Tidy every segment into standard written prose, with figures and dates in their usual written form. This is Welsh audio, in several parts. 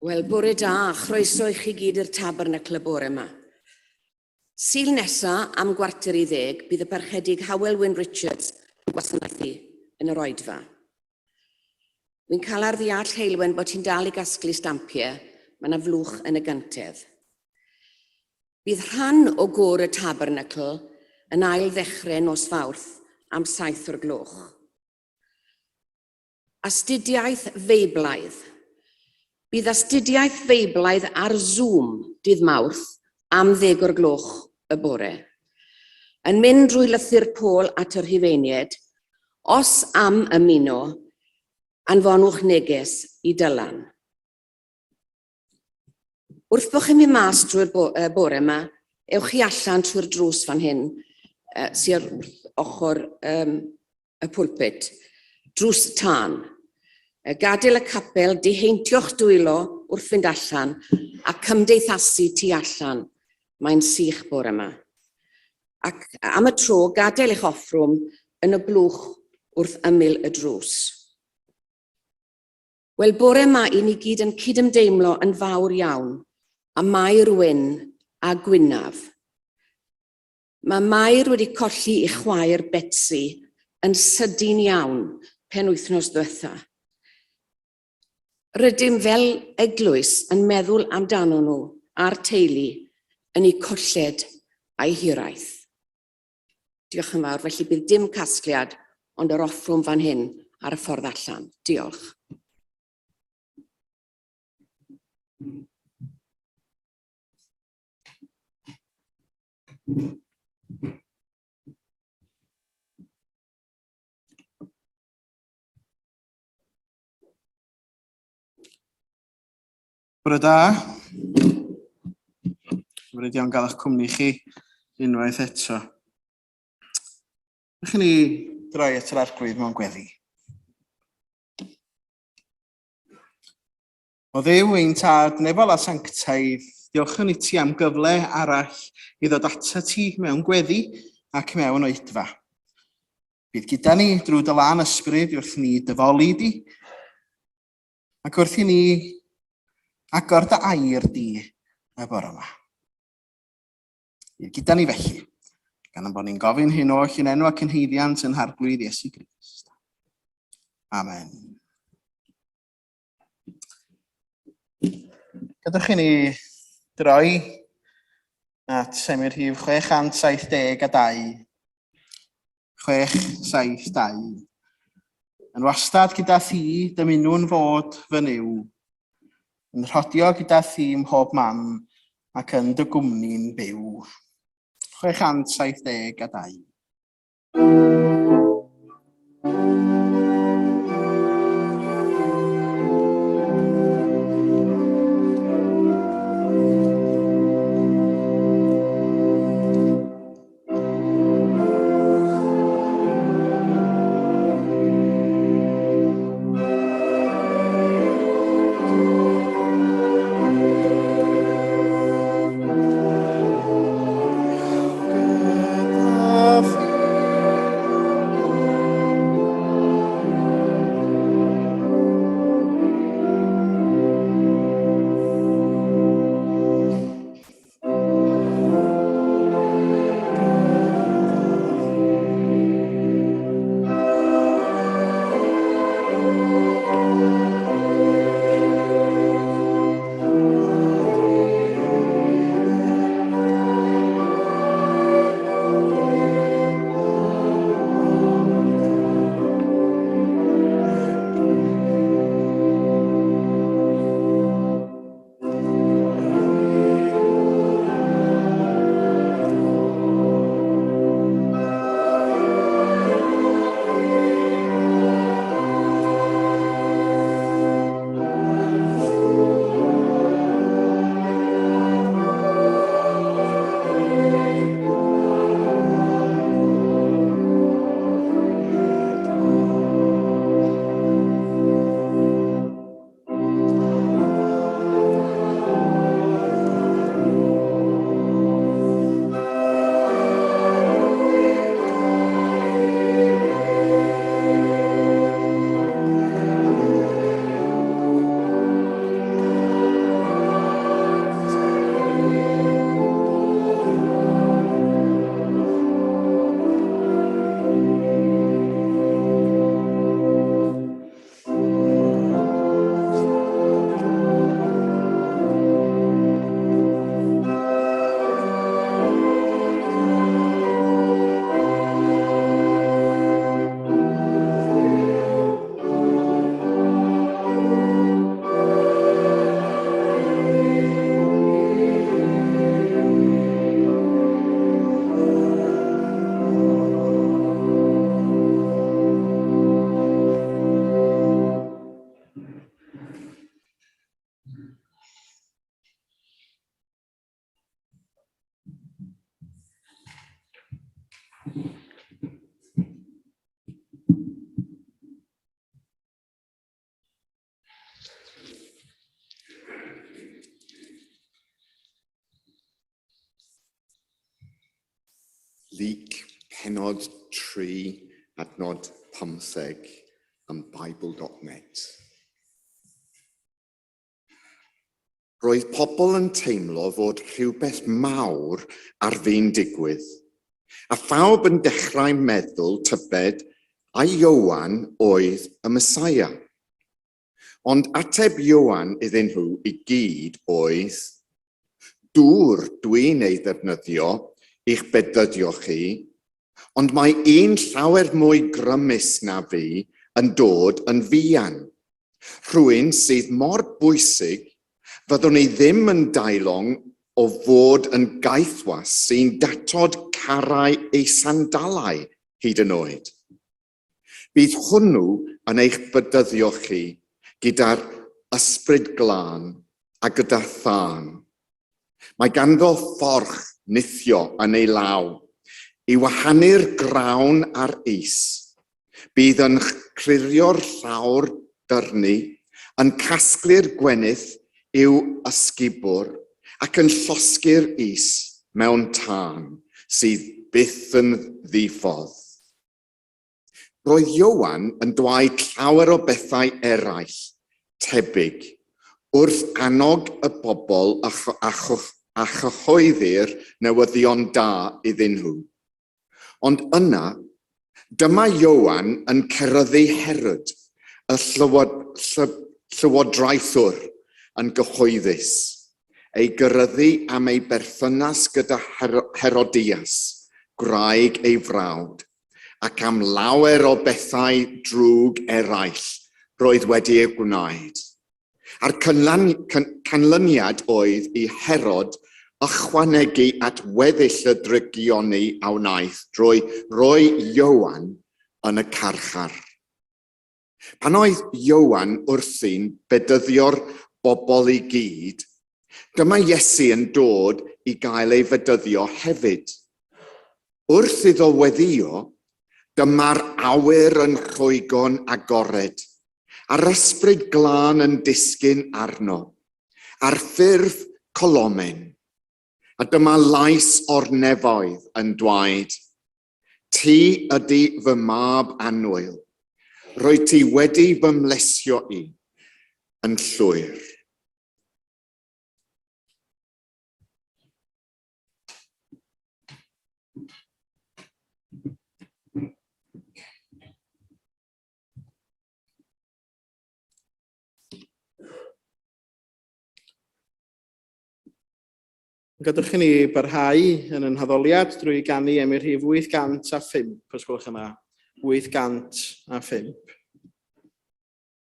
Wel, bore da, chroeso i chi gyd i'r Tabernacl y bore yma. Sul nesa, am 9:45, bydd y Parchedig Howell Wyn Richards yn gwasanaethu yn yr oedfa. Wi'n cael ar ddeall Heulwen bod hi'n dal i gasglu stampiau, mae yna flwch yn y gyntedd. Bydd rhan o gôr y Tabernacl yn ail ddechrau nos Fawrth am 7 o'r gloch. Astudiaeth Feiblaidd. Bydd astudiaeth Feiblaidd ar Zoom dydd Mawrth am ddeg o'r gloch y bore. Yn mynd drwy lythyr Paul at y Rhufeiniaid, os am ymuno, anfonwch neges i Dylan. Wrth bod chi'n mynd mas drwy'r bo bore yma, ewch chi allan trwy'r drws fan hyn, sydd wrth ochr um, y pulpit, drws tân. Gadael y capel, diheintio'ch dwylo wrth fynd allan a cymdeithasu tu allan. Mae'n sych bore yma. Ac am y tro, gadael eich offrwm yn y blwch wrth ymyl y drws. Wel, bore 'ma i ni gyd yn cydymdeimlo yn fawr iawn â Mair Wyn a Gwynaf. Mae Mair wedi colli i chwaer Betsi yn sydyn iawn penwythnos ddiwetha. Rydym fel eglwys yn meddwl amdano nhw a'r teulu yn eu colled a'u hiraeth. Diolch yn fawr. Felly bydd dim casgliad, ond yr offrwm fan hyn ar y ffordd allan. Diolch. Bore da. Hyfryd iawn gael eich cwmni chi unwaith eto. Ydych ni droi at yr arglwydd mewn gweddi. O Dduw ein tad nefol a sanctaidd, diolchwn i ti am gyfle arall i ddod atat ti mewn gweddi ac mewn oedfa. Bydd gyda ni drwy dy lân ysbryd wrth ni dyfoli di, Ac wrth i ni agor dy air di y bore yma. Bydd gyda ni felly, gan ein bod ni'n gofyn hyn oll yn enw ac yn haeddiant yn Harglwydd Iesu Grist. Amen. Gadewch i ni droi at semir rhif 672. 672. Yn wastad gyda thi, dymunwn fod fy Nuw, yn rhodio gyda thi mhob man ac yn dy gwmni'n byw. 672. Luc pennod 3 adnod 15 yn Bible.net. Roedd pobl yn teimlo fod rhywbeth mawr ar fin digwydd, a phawb yn dechrau meddwl tybed ai Ioan oedd y Meseia. Ond ateb Ioan iddyn nhw i gyd oedd, Dŵr dwi'n ei ddefnyddio i'ch bedyddio chi, ond mae un llawer mwy grymus na fi yn dod yn fuan. Rhywun sydd mor bwysig, fyddwn i ddim yn dailong o fod yn gaethwas sy'n datod carau ei sandalau hyd yn oed. Bydd hwnnw yn eich bydyddio chi gyda'r Ysbryd Glân a gyda thân. Mae ganddo fforch nithio yn ei law i wahanu'r grawn a'r is. Bydd yn clirio'r llawr dyrnu, yn casglu'r gwenith i'w ysgubwr ac yn llosgi'r is mewn tân sydd byth yn ddi-ffodd. Roedd Ioan yn dweud llawer o bethau eraill tebyg wrth annog y bobl a chyhoeddi'r newyddion da iddyn nhw. Ond yna, dyma Ioan yn ceryddu Herod, y llywodraethwr, yn gyhoeddus, ei geryddu am ei berthynas gyda Herodias, gwraig ei frawd, ac am lawer o bethau drwg eraill roedd wedi eu gwnaed. A'r canlyniad oedd i Herod ychwanegu at weddill y drygioni a wnaeth drwy roi Ioan yn y carchar. Pan oedd Ioan wrthi'n bedyddio'r bobl i gyd, dyma Iesu yn dod i gael ei fedyddio hefyd. Wrth iddo weddïo, dyma'r awyr yn rhwygo'n agored, a'r Ysbryd Glân yn disgyn arno, ar ffurf colomen. A dyma lais o'r nefoedd yn dwaed, Ti ydy fy mab annwyl, rwyt ti wedi fy mhlesio i yn llwyr. Gadewch i ni barhau yn ein haddoliad drwy ganu emyn rhif 805, os gwelwch yn dda. 805.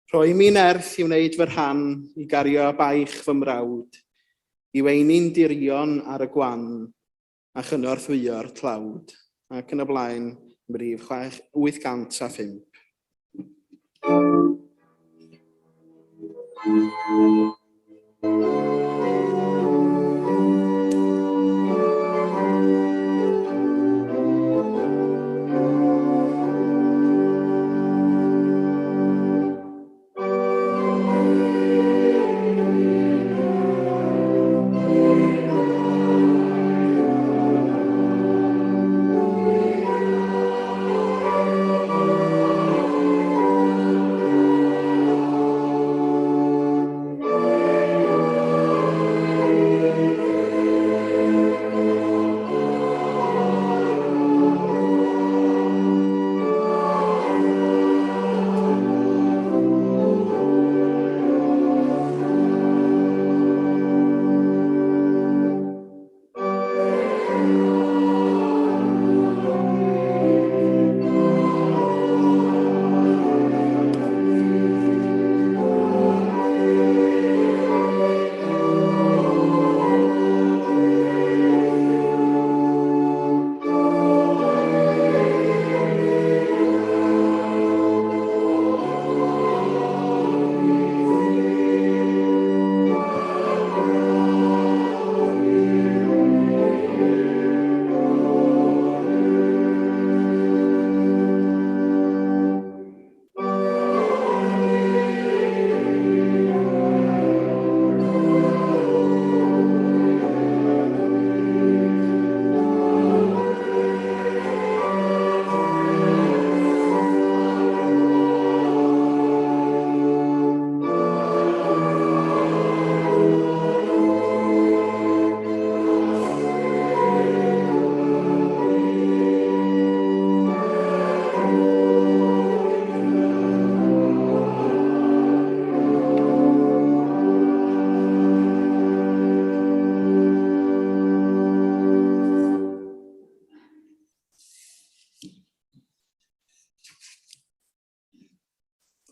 Rhoi mi nerth i wneud fy rhan i gario baich fy mrawd, i weini'n dirion ar y gwan a chynorthwyo'r tlawd, ac yn y blaen, rhif 805.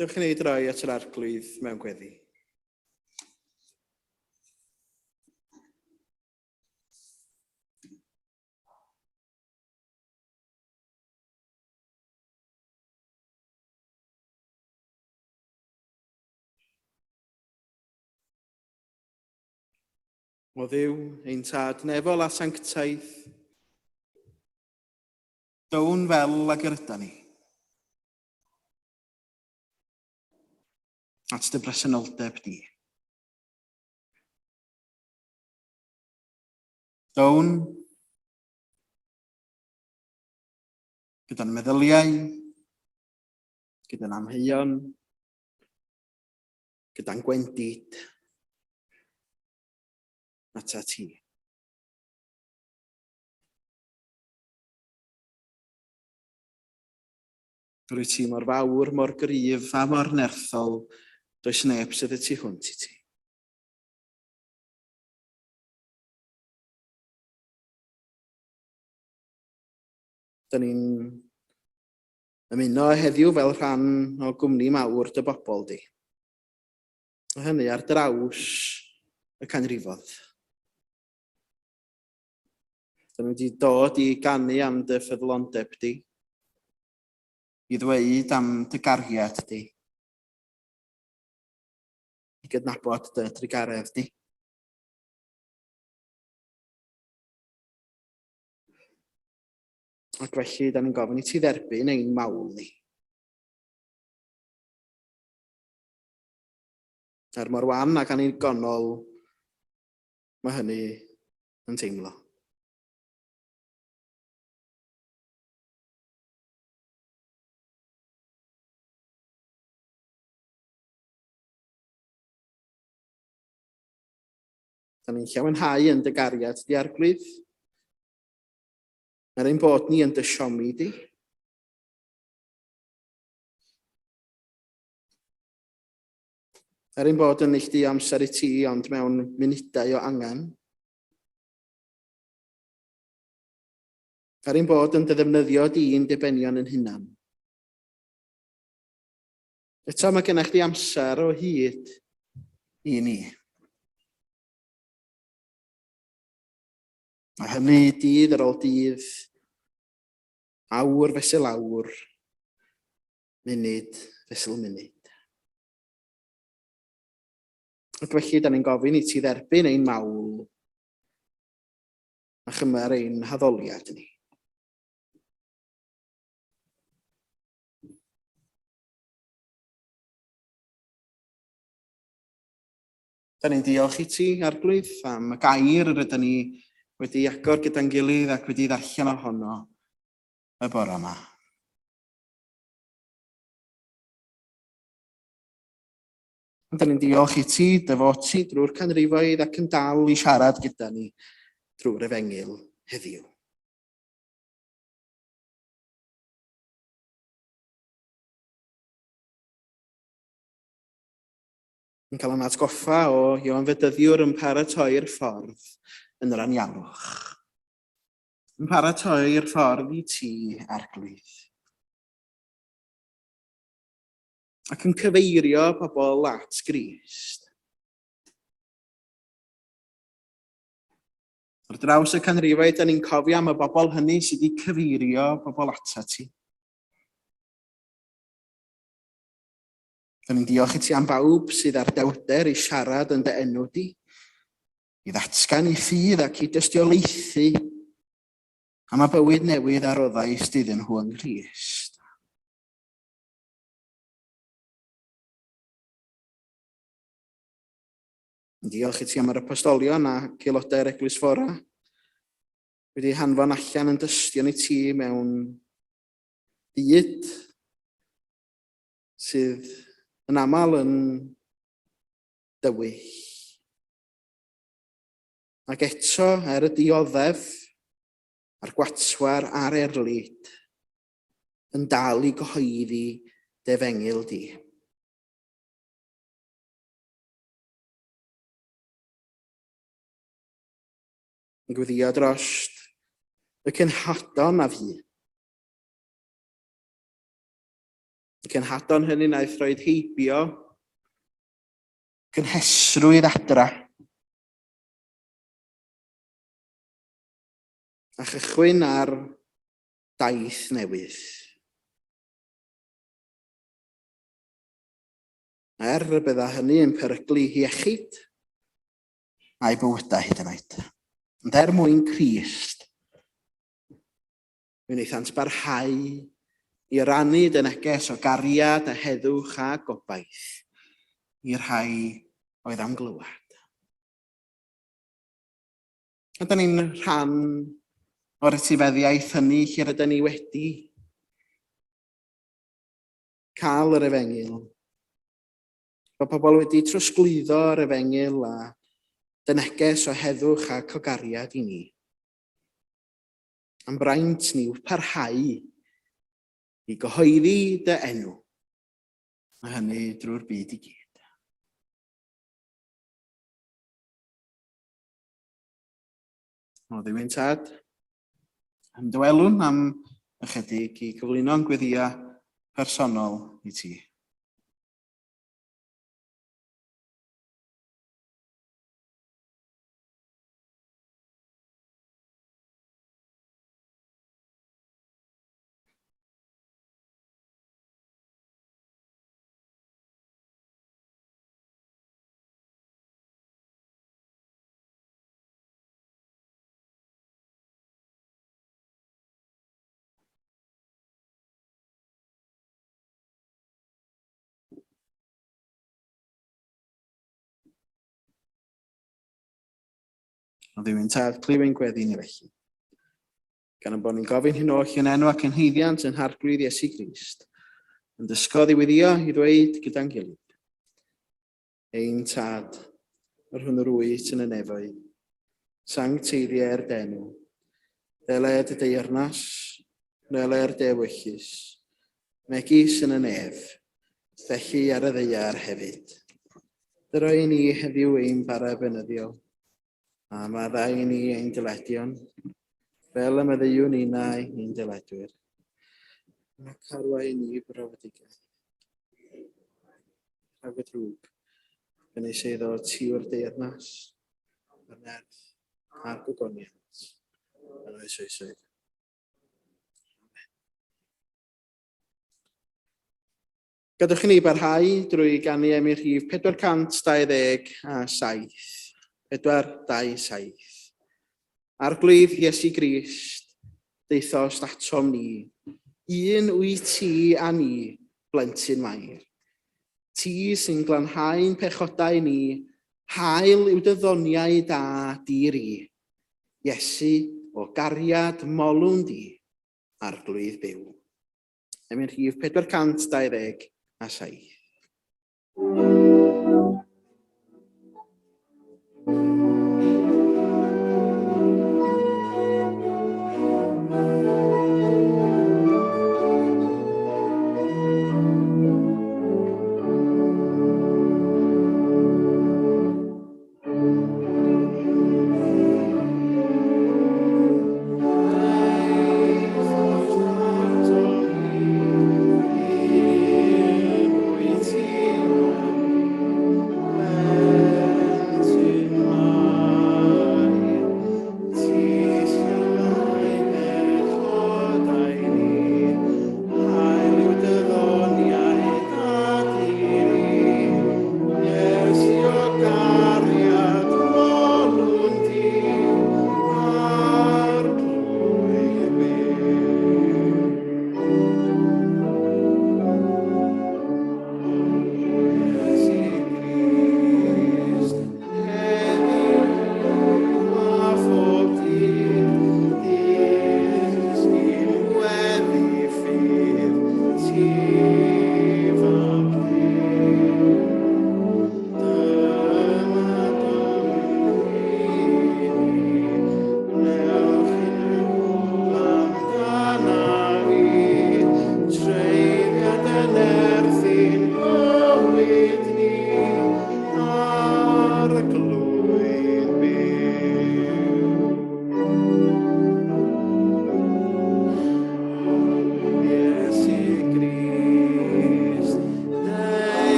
Dewch i ni droi at yr Arglwydd mewn gweddi. O Dduw, ein Tad nefol a sanctaidd, down fel ag yr yda ni. At dy bresenoldeb di. Down gyda'n meddyliau, gyda'n amheuon, gyda'n gwendid ata ti. Rwyt ti mor fawr, mor gryf a mor nerthol, does neb sydd y tu hwnt i ti. Da ni'n ymuno heddiw fel rhan o gwmni mawr dy bobl di. A hynny ar draws y canrifodd. Da ni wedi dod i ganu am dy ffyddlondeb di, i ddweud am dy gariad di, i gydnabod dy drugaredd di. Ac felly, da ni'n gofyn i ti dderbyn ein mawl ni. Er mor wan ac annigonol mae hynny yn teimlo. Da ni'n llawenhau yn dy gariad di Arglwydd. Er ein bod ni yn dy siomi di. Er ein bod yn neilltuo amser i ti, ond mewn munudau o angen. Er ein bod yn dy ddefnyddio di i'n dibenion yn hunan. Eto mae gennych chi amser o hyd i ni. A hynny dydd ar ôl dydd, awr fesul awr, munud fesul munud. Ac felly, da ni'n gofyn i ti dderbyn ein mawl a chymer ein haddoliad ni. Da ni'n diolch i ti, Arglwydd, am y gair yr ydyn ni wedi agor gyda'n gilydd ac wedi ddarllen ohono y bore yma. Ond da ni'n diolch i ti, dy fod ti drwy'r canrifoedd ac yn dal i siarad gyda ni drwy'r efengyl heddiw. Yn cael ein atgoffa o Ioan Fedyddiwr yn paratoi'r ffordd yn yr anialwch. Yn paratoi'r ffordd i ti, Arglwydd. Ac yn cyfeirio pobl at Grist. Ar draws y canrifoedd, da ni'n cofio am y bobl hynny sydd wedi cyfeirio pobl atat ti. Da ni'n diolch i ti am bawb sydd ar dewrder i siarad yn dy enw di, i ddatgan i ffydd ac i dystiolaethu am y bywyd newydd a roddaist iddyn nhw yng Nghrist. Diolch i ti am yr apostolion ac aelodau'r Eglwys Fora wedi hanfon allan yn dystion i ti mewn byd sydd yn aml yn dywyll. Ac eto, er y dioddef a'r gwatwar a'r erlid, yn dal i gyhoeddi defengyl di. Yn gweddio drost y cenhadon a fu. Y cenhadon hynny wnaeth roed heibio gynhesrwydd adra. A chychwyn ar daith newydd. Er y bydda hynny yn peryglu hiechyd a'i bywydau hyd yn oed. Ond er mwyn Crist, mi wnaethant barhau i rannu dy neges o gariad a heddwch a gobaith i'r rhai oedd am glywed. A da ni'n rhan o'r etifeddiaeth hynny lle rydyn ni wedi cael yr efengyl. Mae pobl wedi trosglwyddo yr efengyl a dy neges o heddwch ac o gariad i ni. Am braint ni yw parhau i gyhoeddi dy enw, a hynny drwy'r byd i gyd. O ddiwyn tad, ymdywelwn am ychydig i gyflwyno'n gweddiau personol i ti. O Dduw ein Tad, clyw ein gweddi ni felly. Gan ein bod ni'n gofyn hyn oll yn enw ac yn haeddiant yn Harglwydd Iesu Grist, yn dysgodd i weddio i ddweud gyda'n gilydd. Ein Tad, yr hwn yr wyt yn y nefoedd, sancteiddier d'enw, deled y deyrnas, wneler dy ewyllys, megis yn y nef, felly ar y ddaear hefyd. Dyro i ni heddiw ein bara beunyddiol, a maddau i ni ein dyledion, fel y maddeuwn ninnau i'n dyledwyr. Ac arwain ni i brofedigaeth. Rhag y drwg, gan ei seiddo ti o'r deyrnas, a'r nerth, a'r gogoniant, yn oes oesoedd. Gadewch i ni barhau drwy ganu emyn rhif 427. 427. Arglwydd Iesu Grist, daethost atom ni. Un wyt ti a ni, blentyn Mair. Ti sy'n glanhau'n pechodau ni, hael yw dy ddoniau da di-ri. Iesu, o gariad molwn di, Arglwydd byw. Emyn rhif 427.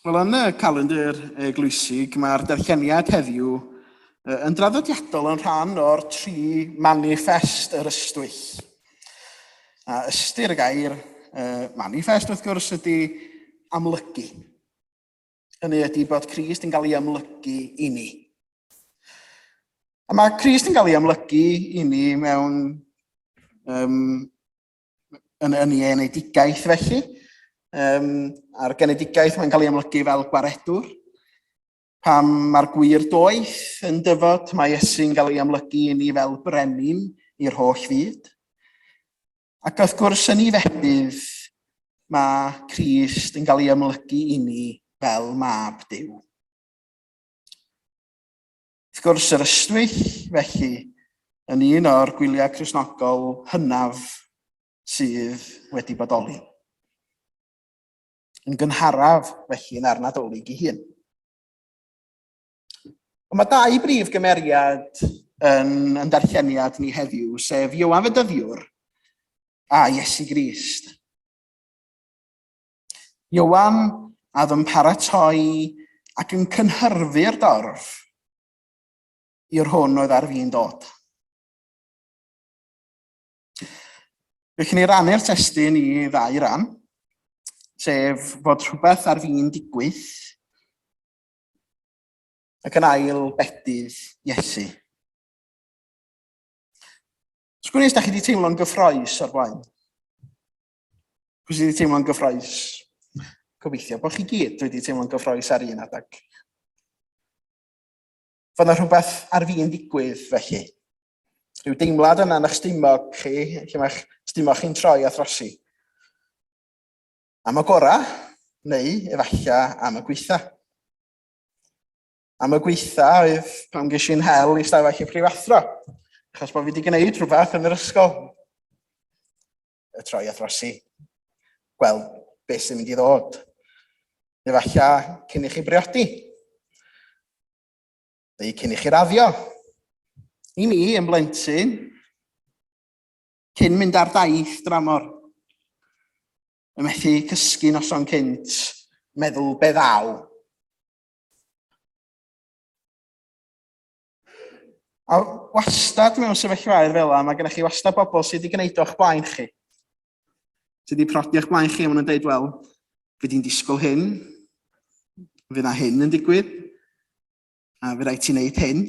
Wel, yn y calendr eglwysig, mae'r darlleniad heddiw yn draddodiadol yn rhan o'r tri manifest yr ystwyll. A ystyr y gair manifest, wrth gwrs, ydy amlygu. Hynny ydy bod Crist yn cael ei amlygu i ni. A mae Crist yn cael ei amlygu i ni mewn um, yn, yn ei enedigaeth felly. Um, a'r genedigaeth mae'n cael ei amlygu fel gwaredwr. Pam mae'r gwir doeth yn dyfod, mae Iesu'n cael ei amlygu i ni fel brenin i'r holl fyd. Ac wrth gwrs yn ei fedydd, mae Crist yn cael ei amlygu i ni fel mab Duw. Wrth gwrs, yr ystwyll, felly, yn un o'r gwyliau Cristnogol hynaf sydd wedi bodoli. Yn gynharaf, felly, na'r Nadolig ei hun. Ond mae dau brif gymeriad yn, yn darlleniad ni heddiw, sef Ioan Fedyddiwr a Iesu Grist. Ioan a oedd yn paratoi ac yn cynhyrfu'r dorf i'r hwn oedd ar fin dod. Felly ni rannu'r testun i ddau ran, sef fod rhywbeth ar fin digwydd ac yn ail bedydd Iesu. Sgwn i os da chi wedi teimlo'n gyffroes o'r blaen. Pwy sydd wedi teimlo'n gyffroes? Gobeithio bod chi gyd wedi teimlo'n gyffroes ar un adeg. Fod yna rhywbeth ar fin digwydd, felly. Rhyw deimlad yna yn eich stumog chi, lle mae'ch stumog chi'n troi a throsi. Am y gorau, neu efallai am y gweitha. Am y gweitha oedd pan ges i'n hel i stafell y prifathro, achos bod fi wedi gwneud rhywbeth yn yr ysgol. y troi a throsi, gweld beth sy'n mynd i ddod. Efallai cyn i chi briodi, neu cyn i chi raddio. I mi, yn blentyn, cyn mynd ar daith dramor, yn methu cysgu noson cynt, meddwl be ddaw. A wastad mewn sefyllfaoedd fel yna, mae gennych chi wastad bobl sydd wedi gwneud o'ch blaen chi. Sydd wedi prodi o'ch blaen chi, a maen nhw'n dweud, wel, fi di'n disgwyl hyn, fydd na hyn yn digwydd, a fydd rhaid ti wneud hyn.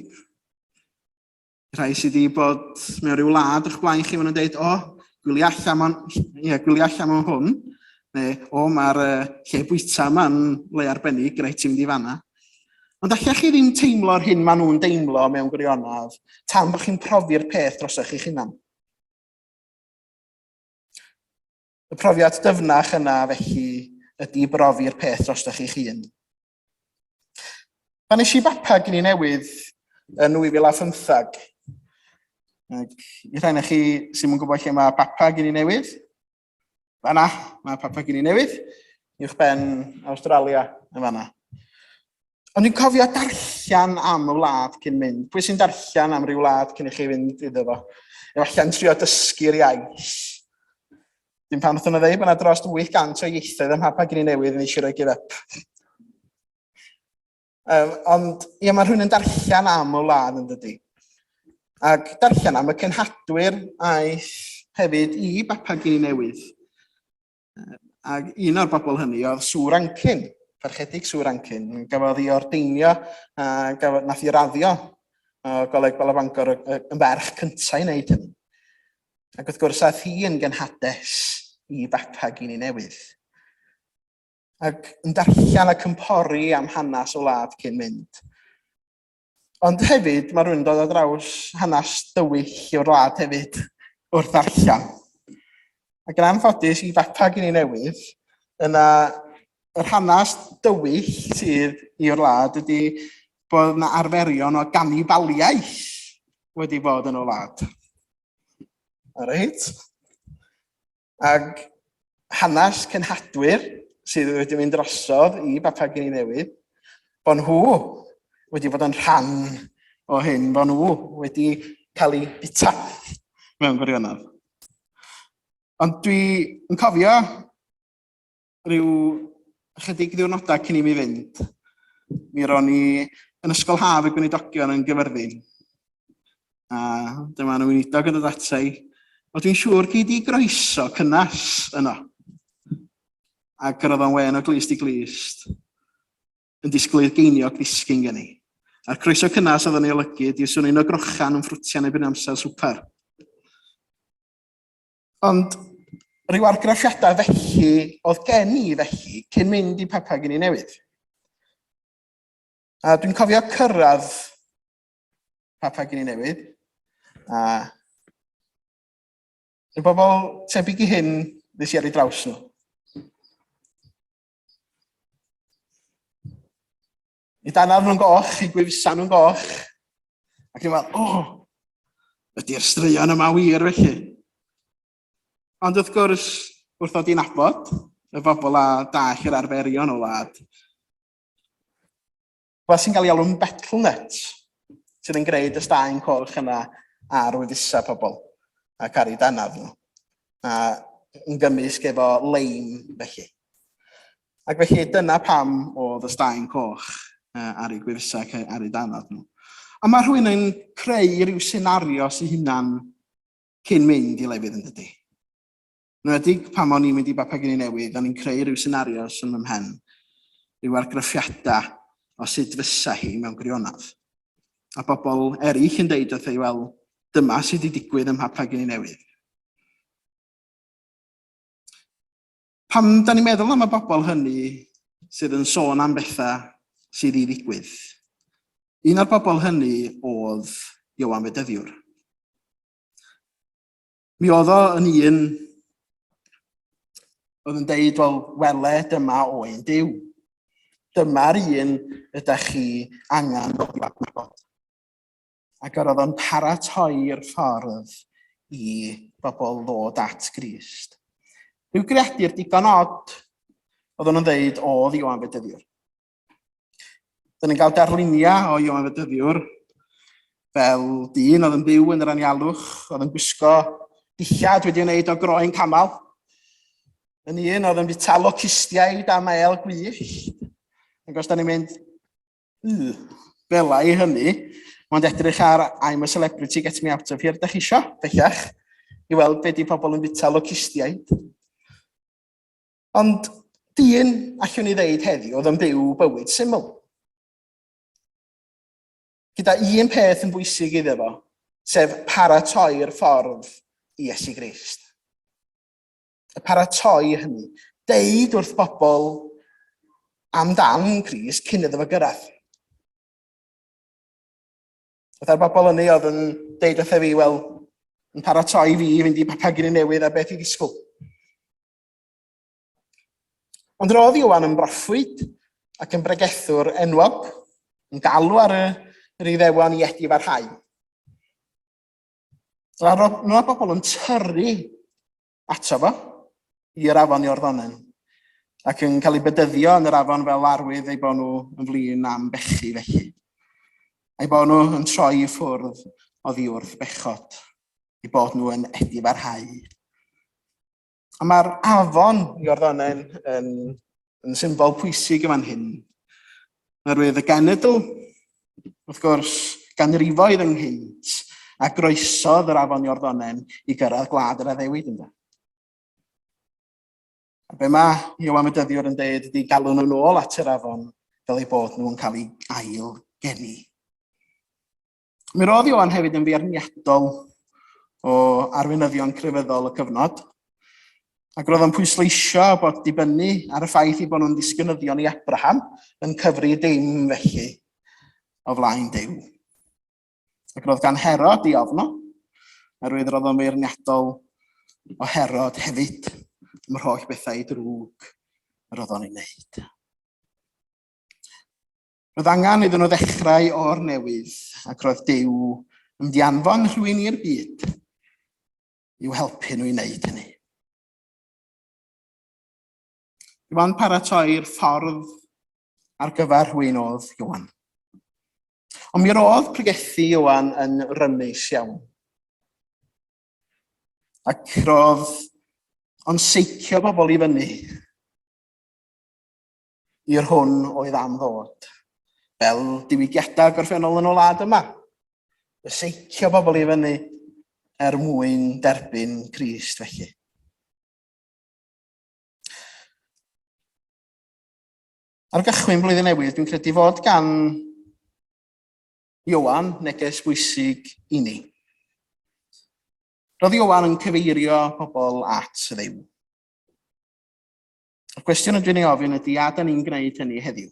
Rhai sydd wedi bod mewn rhyw wlad o'ch blaen chi, maen nhw'n dweud, o, gwylia allan mewn, ie, gwylia allan mewn hwn, neu, o, mae'r uh, lle bwyta yma'n le arbennig, rhaid ti'n mynd i fanna. Ond allech chi ddim teimlo'r hyn maen nhw'n deimlo mewn gwirionedd tan bod chi'n profi'r peth drosoch chi'ch hunan. Y profiad dyfnach yna felly ydy brofi'r peth drosoch chi'ch hun. Pan nes i Bapua Guinea Newydd yn 2015, ac i rhai chi sy'n yn gwybod lle mae Papua Guinea Newydd, Fanna, mae Papua Guinea Newydd, uwch ben Awstralia yn fanna. Ond dwi'n cofio darllen am y wlad cyn mynd. Pwy sy'n darllen am ryw wlad cyn i chi fynd iddo fo? Efallai'n trio dysgu'r iaith. Dim pan wrthyn nhw ddeud bod yna dros 800 o ieithoedd ym Mhapua Guinea Newydd, nes i roi give up. Um, ond ie, mae rhywun yn darllen am y wlad yn dydy. Ac darllen am y cenhadwyr aeth hefyd i Bapua Guinea Newydd. Ac un o'r bobl hynny oedd Sue Rankin, parchedig Sue Rankin, gafodd ei ordeinio a gafodd, nath i raddio o Goleg Bala Bangor yn ferch cyntaf i wneud hynny. Ac wrth gwrs, aeth hi yn genhades i Bapua Guinea Newydd. ac yn darllen ac yn pori am hanes y wlad cyn mynd. Ond hefyd, mae rhywun yn dod ar draws hanes dywyll o'r wlad hefyd wrth ddarllen. Ac yn anffodus i Bapua Guinea Newydd, yna yr hanes dywyll sydd i'r wlad ydy bod yna arferion o ganibaliaeth wedi bod yn y wlad. Reit. Ac hanes cenhadwyr sydd wedi mynd drosodd i Bapua Guinea Newydd, bod nhw wedi bod yn rhan o hyn, bod nhw wedi cael eu bita mewn gwirionedd. Ond dwi yn cofio rhyw Ychydig ddiwrnodau cyn i mi fynd, mi ro'n i yn ysgol haf y gweinidogion yn Gyfyrddin. A dyma nhw weinidog yn dod ata i. O, dwi'n siŵr gei di groeso cynnas yno. Ac yr oedd o'n wen o glust i glust, yn disgwyl i'r geiniog ddisgyn gen i. A'r croeso cynnas oedd yn ei olygu ydy swn i'n o grochan yn ffrwtian erbyn amser swper. Ond rhyw argraffiadau felly oedd gen i felly cyn mynd i Papua Guinea Newydd. A dwi'n cofio cyrraedd Papua Guinea Newydd, a y bobl tebyg i hyn nes i ar ei draws nhw. I danaf nhw'n goch, i gwifsa nhw'n goch. Ac i'n meddwl, o, oh, ydy'r straeon yma wir felly? Ond wrth gwrs, wrth ddod i nabod y bobl a dall yr arferion o wlad, fel sy'n cael ei alw'n betel nut, sydd yn gwneud y staen coch yna ar wefusau pobl ac ar eu danaf nhw. A yn gymysg efo leim felly. Ac felly dyna pam oedd y staen coch ar eu gwefusau ac ar eu danad nhw. A mae rhywun yn creu rhyw senarios i hunan cyn mynd i lefydd yn dydy. Yn enwedig pan o'n i'n mynd i Bapua Guinea Newydd, o'n i'n creu rhyw senarios yn fy mhen, rhyw argraffiadau o sut fysa hi mewn gwirionedd. A bobl eraill yn deud wrtha i, wel, dyma sydd wedi digwydd ym Mhapua Guinea Newydd. Pam da ni'n meddwl am y bobl hynny sydd yn sôn am bethau sydd i ddigwydd? Un o'r bobl hynny oedd Ioan Fedyddiwr. Mi oedd o yn un oedd yn deud, wel, wele, dyma oen Duw. Dyma'r un ydych chi angen dod i'w adnabod. Ac yr oedd o'n paratoi'r ffordd i bobl ddod at Grist. Rhyw greadur digon od, oedden nhw'n dweud, oedd Ioan Fedyddiwr. Dyn ni'n cael darluniau o Ioan Fedyddiwr fel dyn oedd yn byw yn yr anialwch, oedd yn gwisgo dillad wedi wneud o groen camal. Yn un oedd yn bwyta locustiaid a mael gwyllt. Ac os da ni'n mynd, Fela i hynny, ond edrych ar I'm a Celebrity, Get Me Out of Here, da chi isio, bellach, i weld be di pobl yn bwyta locustiaid. Ond dyn, allwn ni ddeud heddiw, oedd yn byw bywyd syml. Gyda un peth yn bwysig iddo fo, sef paratoi'r ffordd i Iesu Grist. y paratoi hynny, deud wrth bobl amdan Crist cyn iddo fo gyrraedd. Fatha'r bobl hynny oedd yn deud wrtha fi, wel, yn paratoi fi i fynd i Papua Guinea Newydd a beth i ddisgwyl. Ond roedd Iwan yn broffwyd ac yn bregethwr enwog, yn galw ar y, yr Iddewon i edifarhau. Roedd bobl yn tyrru ato fo i'r afon Iorddonen ac yn cael eu bedyddio yn yr afon fel arwydd eu bod nhw yn flin am bechu felly. A'i bod nhw yn troi i ffwrdd oddi wrth bechod, eu bod nhw yn edifarhau. A mae'r afon Iorddonen yn, yn symbol pwysig yn fan hyn. Oherwydd y genedl, wrth gwrs, ganrifoedd ynghynt, a groesodd yr afon Iorddonen i gyrraedd gwlad yr addewid ynddo. A be mae Ioan Fedyddiwr yn dweud ydy galw nhw'n ôl at yr afon fel eu bod nhw'n cael eu ail geni. Mi roedd Ioan hefyd yn feirniadol o arweinyddion crefyddol y cyfnod, ac roedd o'n pwysleisio bod dibynnu ar y ffaith eu bod nhw'n ddisgynyddion i Abraham yn cyfri dim felly o flaen Duw. Ac roedd gan Herod i ofno, oherwydd roedd o'n feirniadol o Herod hefyd am yr holl bethau drwg yr oedd o'n ei wneud. Roedd angen iddyn nhw ddechrau o'r newydd, ac roedd Duw yn mynd i anfon rhywun i'r byd i'w helpu nhw i wneud hynny. Ioan paratoi'r ffordd ar gyfer rhywun oedd Ioan. Ond mi roedd pregethu Ioan yn rymus iawn. Ac roedd o'n seicio bobl i fyny. i'r hwn oedd am ddod. Fel diwygiadau gorffennol yn y wlad yma. Y seicio bobl i fyny er mwyn derbyn Crist felly. Ar gychwyn blwyddyn newydd, dwi'n credu fod gan Ioan neges bwysig i ni. Roedd Ioan yn cyfeirio pobl at Dduw. Y cwestiwn ydw i'n ei ofyn ydy, a da ni'n gwneud hynny heddiw?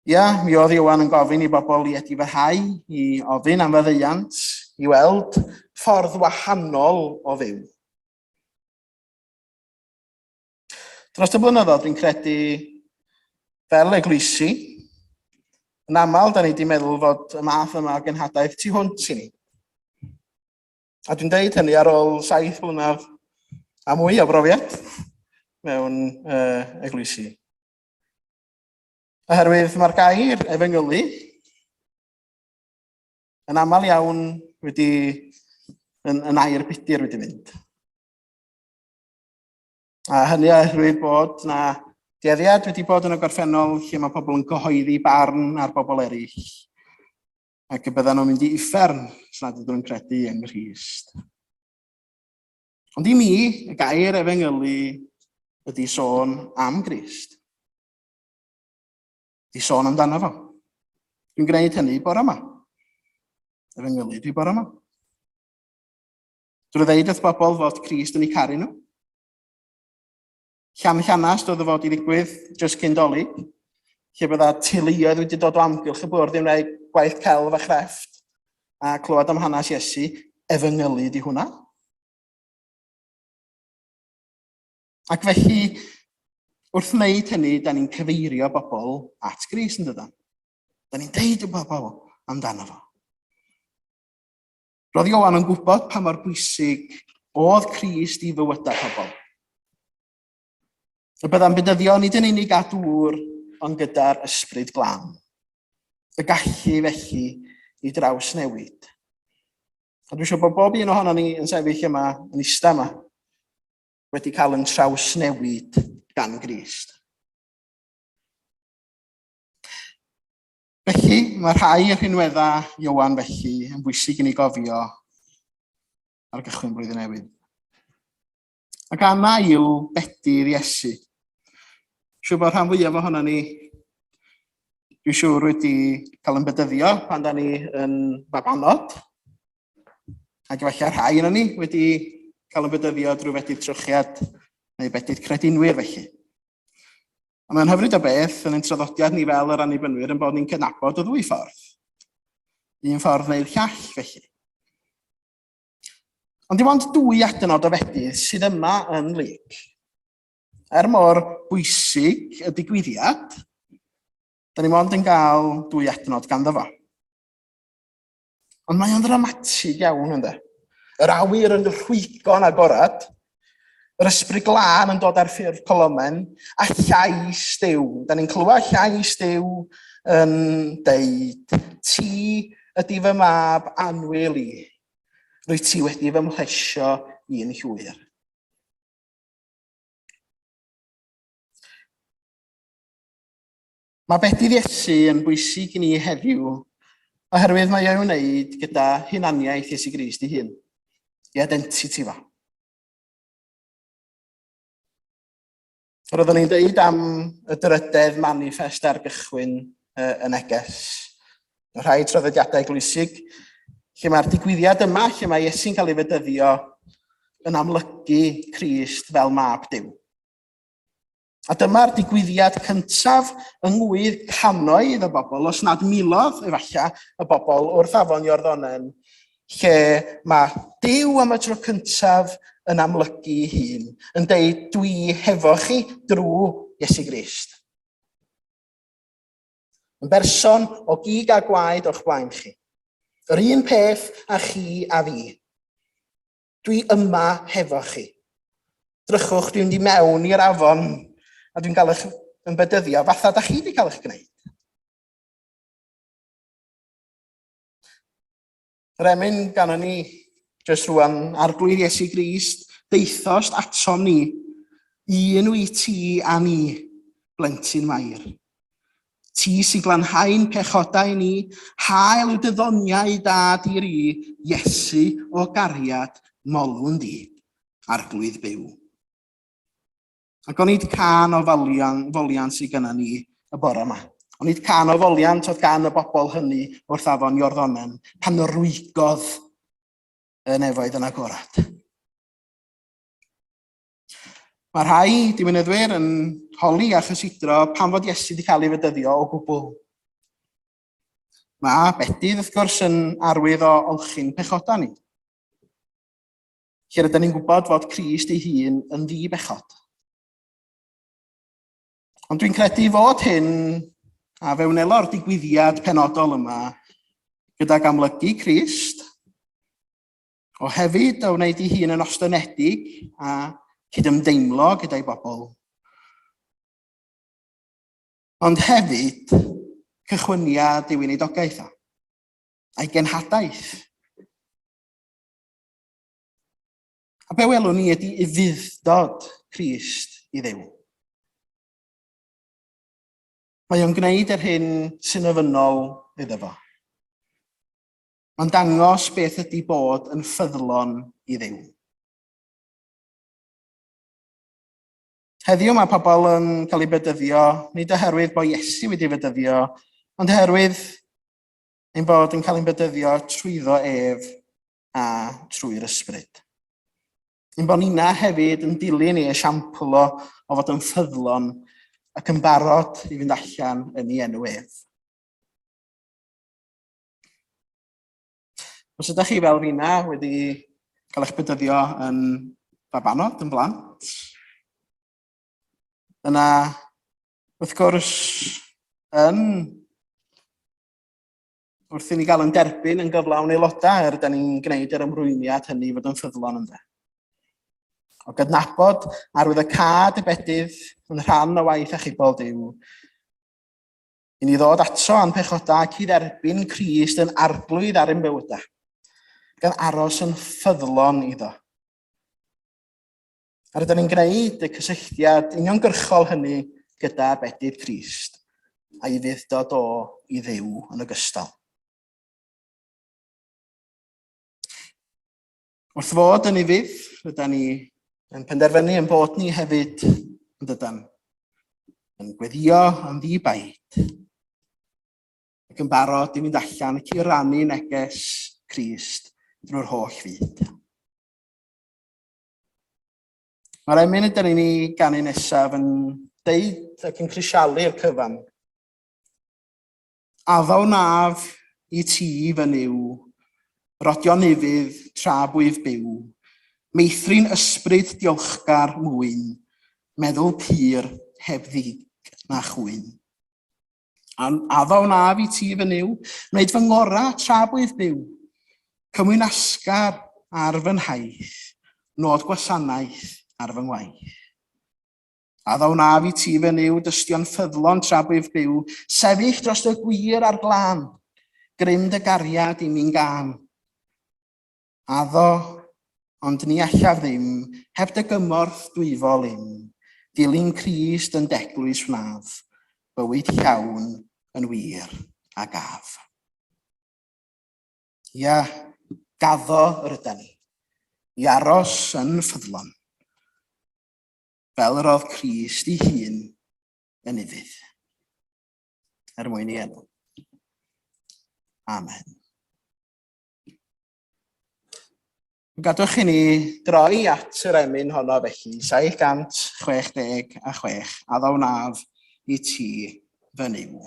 Ia, mi oedd Ioan yn gofyn i bobl i edifarhau, i ofyn am faddeuant, i weld ffordd wahanol o fyw. Dros y blynyddoedd, dwi'n credu, fel eglwysi, yn aml, da ni wedi meddwl fod y math yma o genhadaeth tu hwnt i ni. A dwi'n deud hynny ar ôl 7 blynedd a mwy o brofiad mewn eglwysi. Oherwydd mae'r gair efengylu yn aml iawn wedi yn air budur wedi mynd. A hynny oherwydd bod na dueddiad wedi bod yn y gorffennol lle mae pobl yn cyhoeddi barn ar bobl eraill ac y byddan nhw'n mynd i uffern os nad ydyn nhw'n credu yng Nghrist. Ond i mi, y gair efengylu ydy sôn am Grist. Ydy sôn amdano fo. Dwi'n gwneud hynny bore yma. Efengylu dwi bore yma. Drwy ddeud wrth bobl fod Crist yn eu caru nhw. Llan llanast oedd y fod i ddigwydd jyst cyn Dolig, lle bydda teuluoedd wedi dod o amgylch y bwrdd i wneud gwaith celf a chrefft a clywed am hanes Iesu, efengylu di hwnna. Ac felly, wrth wneud hynny, da ni'n cyfeirio bobl at Grist, yn dydan? Da ni'n deud y bobl amdano fo. Roedd Ioan yn gwybod pa mor bwysig oedd Crist i fywydau pobl. Y bydda'n bedyddio nid yn unig â dŵr, ond gyda'r ysbryd glân. Y gallu felly i drawsnewid. A dwi'n siŵr bod bob un ohono ni yn sefyll yma, yn ista yma, wedi cael yn trawsnewid gan Grist. Felly, mae rhai o'r rhinweddau Ioan felly yn bwysig i ni gofio ar gychwyn blwyddyn newydd. Ac am ail bedydd Iesu. Siwr bod rhan fwyaf ohono ni, dwi'n siŵr wedi cael yn bedyddio pan da ni yn babanod. Ac efallai rhai yno ni wedi cael yn bedyddio drwy fedydd trychiad neu bedydd credinwyr felly. A mae'n hyfryd o beth yn ein traddodiad ni fel yr Annibynwyr yn bod ni'n cydnabod y ddwy ffordd. Un ffordd neu'r llall, felly. Ond dim ond dwy adnod o fedydd sydd yma yn Luc. Er mor bwysig y digwyddiad, da ni mond yn cael dwy adnod ganddo fo. Ond mae o'n ddramatig iawn, ynddo. Yr awyr yn rhwygo'n agorad, yr ysbryd glân yn dod ar ffurf colomen, a llais Duw. Da ni'n clywed llais Duw yn deud, ti ydy fy mab annwyl i, rwyt ti wedi fy mhlesio i'n llwyr. Mae bedydd Iesu yn bwysig i ni heddiw oherwydd mae o'i wneud gyda hunaniaeth Iesu Grist ei hun, ei identity fo. Roeddwn i'n dweud am y drydedd manifest ar gychwyn y neges. Mae rhai traddodiadau eglwysig lle mae'r digwyddiad yma, lle mae Iesu'n cael ei fedyddio, yn amlygu Crist fel mab Duw. A dyma'r digwyddiad cyntaf yng ngwydd cannoedd o bobl, os nad miloedd efallai, y bobl wrth afon Iorddonen, lle mae Duw am y tro cyntaf yn amlygu ei hun, yn deud dwi hefo chi drwy Iesu Grist. Yn berson o gig a gwaed o'ch blaen chi. Yr un peth â chi a fi. Dwi yma hefo chi. Drychwch, dwi'n mynd i mewn i'r afon a dwi'n cael eich yn bedyddio fatha da chi wedi cael eich gwneud. Yr emyn ganon ni jyst rwan, Arglwydd Iesu Grist, deithost atom ni. Un wyt ti a ni, blentyn Mair. Ti sy'n glanhau'n pechodau ni, hael yw dy ddoniau da di ri, Iesu o gariad molwn di, arglwydd byw. Ac onid cân o foliant, foliant sydd gyda ni y bore yma. Onid cân o foliant oedd gan y bobl hynny wrth afon Iorddonen pan rwygodd y nefoedd yn agorad. Mae rhai diwinyddwyr yn holi a chysidro pam fod Iesu wedi cael ei fedyddio o gwbl. Mae bedydd, wrth gwrs, yn arwydd o olchi'n pechodau ni. Lle rydyn ni'n gwybod fod Crist ei hun yn ddi-bechod. Ond dwi'n credu fod hyn, a fe wnelo'r digwyddiad penodol yma, gydag amlygu Crist, O hefyd o wneud ei hun yn ostynedig a cydymdeimlo gyda'i bobl. Ond hefyd cychwyniad ei weinidogaeth o, a'i genhadaeth. A be welwn ni ydy ufudd-dod Crist i Dduw. Mae o'n gwneud yr hyn sy'n ofynnol iddo fo. Mae'n dangos beth ydy bod yn ffyddlon i Dduw. Heddiw mae pobl yn cael eu bedyddio, nid oherwydd bod Iesu wedi fedyddio, ond oherwydd ein bod yn cael ein bedyddio trwyddo ef a trwy'r ysbryd. Ein bod ni'na hefyd yn dilyn ei esiampl o, o fod yn ffyddlon ac yn barod i fynd allan yn ei enw ef. Os ydych chi fel finna wedi cael eich bedyddio yn fabanod, yn blant, yna, wrth gwrs, yn wrth i ni gael yn derbyn yn gyflawn aelodau, er da ni'n gwneud yr ymrwymiad hynny i fod yn ffyddlon ynddo. O gydnabod arwydd y cad y bedydd yn rhan o waith achubol Duw, I ni ddod ato a'n pechodau ac i dderbyn Crist yn arglwydd ar ein bywydau, gan aros yn ffyddlon iddo. A rydyn ni'n gwneud y cysylltiad uniongyrchol hynny gyda bedydd Crist a'i fudd-dod o i Dduw yn ogystal. Wrth fod yn ufudd, rydyn ni yn penderfynu yn bod ni hefyd yn dydan, yn gweddio yn ddi-baid, ac yn barod i fynd allan ac i rannu neges Crist drwy'r holl fyd. Mae'r emyn ydyn ni'n ei ganu nesaf yn deud ac yn crisialu'r cyfan. Addo wnaf i ti, fy Nuw, rodio'n ufudd tra bwyf byw, meithrin ysbryd diolchgar mwyn, meddwl pur heb ddig na chwyn. Addo wnaf i ti, fy Nuw, wneud fy ngorau tra bwyf byw, cymwynasgar ar fy nhaith, nod gwasanaeth ar fy ngwaith. Addo wnaf i ti fy Nuw, dystio'n ffyddlon tra bwyf byw, sefyll dros y gwir a'r glân, grym dy gariad i mi'n gân. Addo, ond ni allaf ddim, heb dy gymorth dwyfol im, dilyn Crist yn d'eglwys wnaf, bywyd llawn yn wir a gaf. Ia, gaddo yr ydan ni, i aros yn ffyddlon. fel yr oedd Crist ei hun yn ufudd, er mwyn ei enw. Amen. Gadwch i ni droi at yr emyn honno felly, 766, a ddawnaf i ti fy Nuw.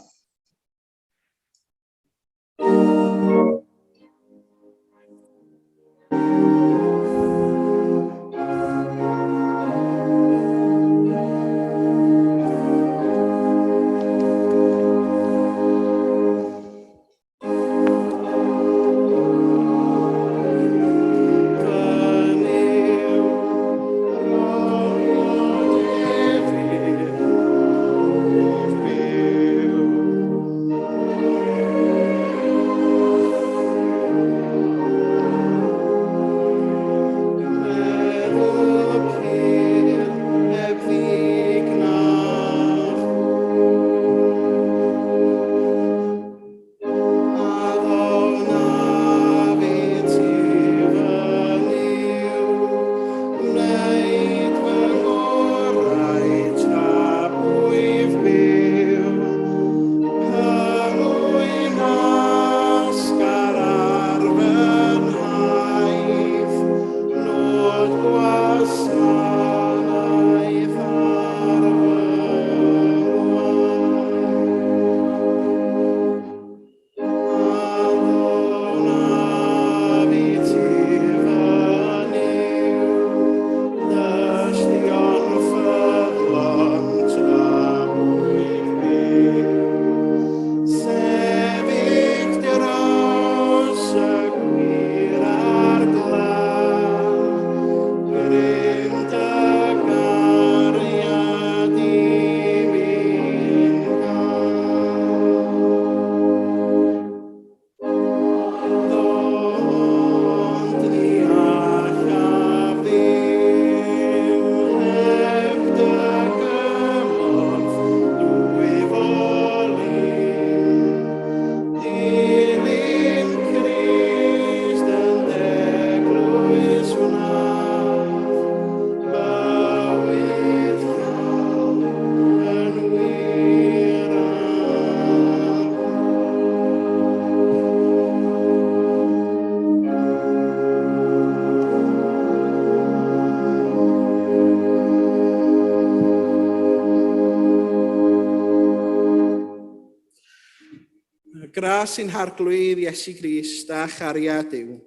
Gras i'n Harglwydd Iesu Grist a chariad Duw,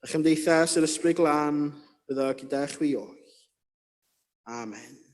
a chymdeithas yr Ysbryd Glân, byddo gyda chwi oll. Amen.